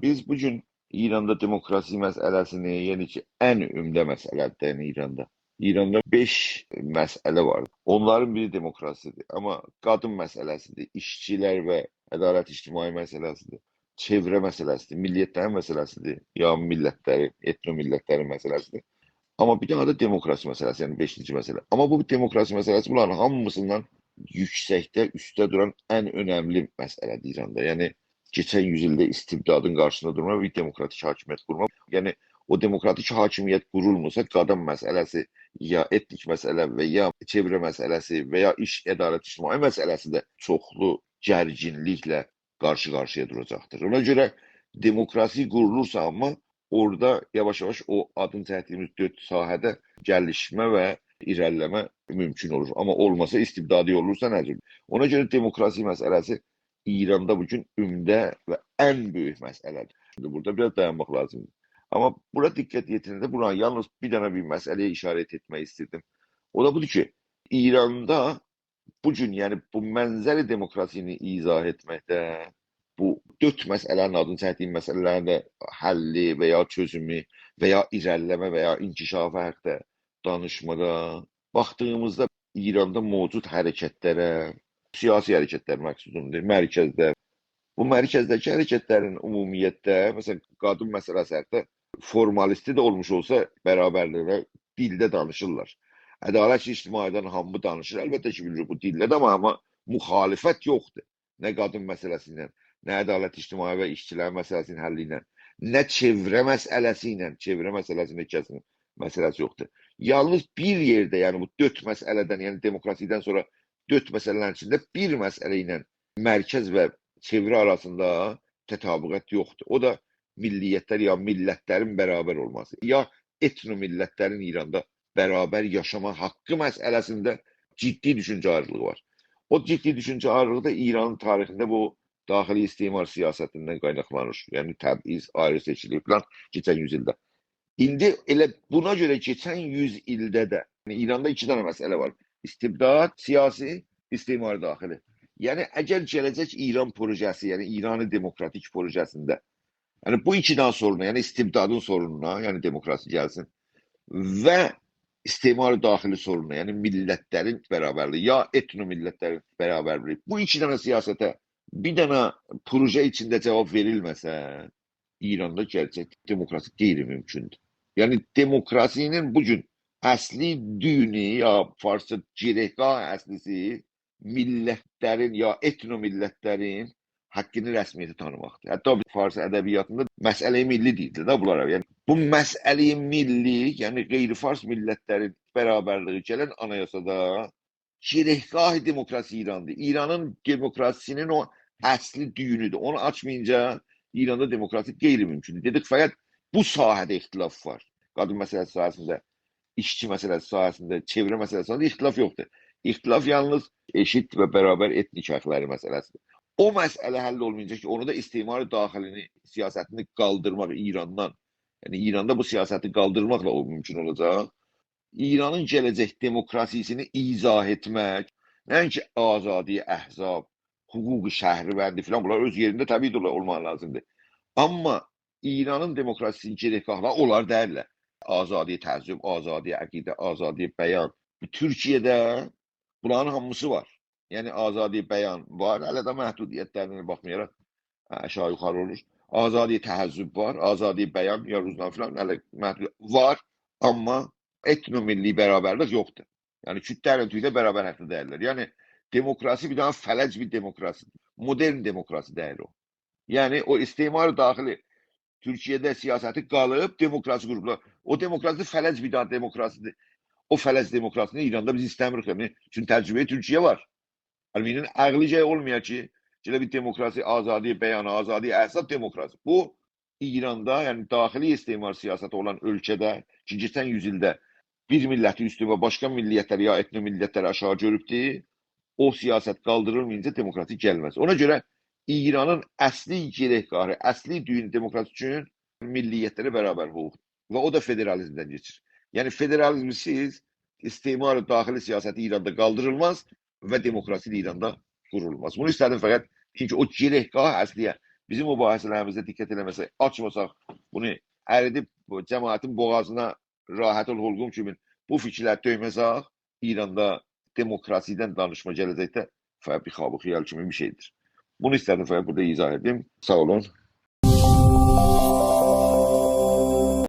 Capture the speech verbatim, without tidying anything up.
بیز بو گون ایراندا دموکراسی مسئله‌سینی، یعنی کی، ان عمده مسئله‌دیر، یعنی ایراندا. ایراندا بئش مسئله وار. اونلارین بیری دموکراسی‌دیر. آمما قادین مسئله‌سی‌دیر، ایشچی‌لر و عدالت اجتماعی مسئله‌سی‌دیر، چئوره مسئله‌سی‌دیر، میللیت‌لرین مسئله‌سی‌دیر، یا میللت‌لرین، ائتنو میللت‌لرین مسئله‌سی‌دیر. آمما بیر دنه ده دموکراسی مسئله‌سی، یعنی بئشینجی مسئله. آمما بو دموکراسی مسئله‌سی بونلارین هامیسیندان یوکسکده، اوسته دوران ان اؤنملی مسئله‌دیر ایراندا. یعنی کئچن یوز ایلده استبدادین قارشیسیندا دورماق، بیر دموکراتیک حاکمیت قورماق. یعنی او دموکراتیک حاکمیت قورولمورسا، قادین مسئله‌سی، یا ائتنیک مسئله و یا چئوره مسئله‌سی و یا ایش، عدالت اجتماعی مسئله‌سی ده چوخلو گرگینلیکله قارشی-قارشییا دوراجاقدیر. اونا گؤره دموکراسی قورولورسا، آمما اورادا یاواش-یاواش او آدین چکدیگیمیز دؤرد ساحه‌ده گلیشمه و ایره‌لیله‌مه مومکون اولور. آمما اولماسا، استبدادی اولورسا، نه جور؟ اونا گؤره دموکراسی مسئله‌سی ایراندا بو گون عمده و ان بؤیوک مسئله‌دیر. ایندی بورادا بیر آز دایانماق لازیمدیر. آمما بورا دقت یئتیرنده، بورا یالنیز بیر دنه بیر مسئله‌یه اشاره ائتمک ایسته‌دیم. او دا بودور کی، ایراندا بو گون، یعنی بو منظر دموکراسینی ایضاح ائتمکده، بو دؤرد مسئله‌نین آدینی چکدیگیم مسئله‌لرین ده حلی و یا چؤزومو و یا ایره‌لیله‌مه و یا انکشافی حاقیندا دانیشمادا باخدیغیمیزدا ایراندا موجود حرکت‌لره، سیاسی حرکت‌لر مقصودومدور، مرکزده، بو مرکزده‌کی حرکت‌لرین عمومیتده، مثلا، قادین مسئله‌سی حاقیندا فورمالیستی ده اولموش اولسا، برابرلیگه دیلده دانیشیرلار. عدالت اجتماعی‌دن هامی دانیشیر. البته کی، بیلیر بو دیلده ده، آمما، آمما مخالفت یوخدور. نه قادین مسئله‌سی ایله، نه عدالت اجتماعی و ایشچی‌لرین مسئله‌سینین حلی ایله، نه چئوره مسئله‌سی ایله، چئوره مسئله‌سینده کسین مسئله‌سی یوخدور. یالنیز بیر یئرده، یعنی بو دؤرد مسئله‌دن، یعنی دموکراسی‌دن سونرا دؤرد مسئله‌نین ایچینده بیر مسئله ایله مرکز و چئوره آراسیندا تطابقت یوخدور. او دا میللیت‌لر یا میللت‌لرین برابر اولماسی، یا ائتنو میللت‌لرین ایراندا برابر یاشاما حاقی مسئله‌سینده جدی دوشونجه آیریلیغی وار. او جدی دوشونجه آیریلیغی دا ایرانین تاریخینده بو داخلی استعمار سیاستیندن قایناقلانیر. یعنی تبعیض، آیری سئچیلیک فلان کئچن یوز ایلده. ایندی ائله بونا گؤره کئچن یوز ایلده ده، یعنی ایراندا ایکی دنه مسئله وار. استبداد سیاسی، استعمار داخلی. یعنی اگر گله‌جک ایران پروژه‌سی، یعنی ایران دموکراتیک پروژه‌سینده، یعنی بو ایکی دنه سورونا، یعنی استبدادین سورونونا، یعنی دموکراسی گلسین و استعمار داخلی سورونونا، یعنی میللت‌لرین برابرلیگی، یا ائتنو میللت‌لرین برابرلیگی، بو ایکی دنه سیاسته بیر دنه پروژه ایچینده جاواب وئریلمه‌سه، ایراندا گله‌جک دموکراسی غیرممکن‌دور. یعنی دموکراسی‌نین بو گون اصلی دویونو، یا فارسجا گره‌گاه اصلی‌سی، میللت‌لرین یا ائتنو میللت‌لرین حاقینی رسمیته تانیماقدیر. حتی فارس ادبیاتیندا مسئله ملی دئییلدی ده بونلارا. یعنی بو مسئله ملی، یعنی غیر فارس میللت‌لرین برابرلیگی گلن آنایاسادا گره‌گاه دموکراسی ایراندیر. ایرانین دموکراسی‌نین او اصلی دویونودور. اونو آچمایینجا ایراندا دموکراسی غیرممکن‌دور. دئدیک، فقط بو ساحه‌ده اختلاف وار. قادین مسئله‌سی ساحه‌سینده، ایشچی مسئله‌سی ساحه‌سینده، چئوره مسئله‌سی ساحه‌سینده اختلاف یوخدور. اختلاف یالنیز ائشیت و برابر ائتنیک حاقلاری مسئله‌سی‌دیر. او مسئله حل اولمایینجا کی، اونو دا استعمار داخلی‌نین سیاستینی قالدیرماق ایراندان، یعنی ایراندا بو سیاستی قالدیرماقلا او مومکون اولاجاق. ایرانین گله‌جک دموکراسی‌سینی ایضاح ائتمک، نه‌اینکی آزادی احزاب، حقوق شهروندی فلان، بونلار اؤز یئرینده طبیعی ده اولماق لازیمدیر. آمما ایرانین دموکراسی‌سینین گره‌گاهلاری اونلار دئییللر. آزادی تحزب، آزادی عقیده، آزادی بیان. تورکیه‌ده بونلارین هامیسی وار. یعنی آزادی بیان وار، هله ده محدودیت‌لرینه باخمایاراق، هه، آشاغی یوخاری اولور. آزادی تحزب وار، آزادی بیان، یا روزنامه فلان، هله محدود وار، آمما ائتنو میللی برابرلیک یوخدور. یعنی کوردلرله تورکلر برابر حاقدا دئییللر. یعنی دموکراسی بیر دنه فلج بیر دموکراسی‌دیر. مدرن دموکراسی دئییل او. یعنی او استعمار داخلی تورکیه‌ده سیاستی قالیب، دموکراسی قوروبلار. او دموکراسی فلج بیر دنه دموکراسی‌دیر. او فلج دموکراسی‌نی ایراندا بیز ایسته‌میریک. یعنی، چونکی تجربه‌ی تورکیه وار. یعنی، بیرینین عقلی گرک اولمایا کی، گله بیر دموکراسی، آزادی بیان، آزادی احزاب، دموکراسی. بو، ایراندا، یعنی داخلی استعمار سیاستی اولان اؤلکه‌ده کی، کئچن یوز ایلده بیر میللتی اوستون و باشقا میللیت‌لری یا ائتنو میللیت‌لری آشاغی گؤروبدور، او سیاست قالدیریلمایینجا دموکراسی گلمز. اونا گؤره ایرانین اصلی گره‌گاهی، اصلی دویون دموکراسی اوچون میللیت‌لره برابر حقوق و او دا فدرالیزمدن کئچیر. یعنی فدرالیزمسیز استعمار داخلی سیاستی ایراندا قالدیریلماز و دموکراسی ده ایراندا قورولماز. بونو ایسته‌دیم فقط، چونکی او گره‌گاه اصلی‌یه بیزیم مباحثه‌لریمیزه دقت ائله‌مه‌سک، آچماساق، بونو اریدیب بو جماعتین بوغازینا راحت ال حلقوم کیمی بو فیکیرلری دؤیمه‌سک، ایراندا دموکراسی‌دن دانیشما گله‌جکده فقط بیر خواب و خیال کیمی بیر شئیدیر. بونو ایسته‌دیم فقط بورادا ایضاح ائدیم. ساغ اولون.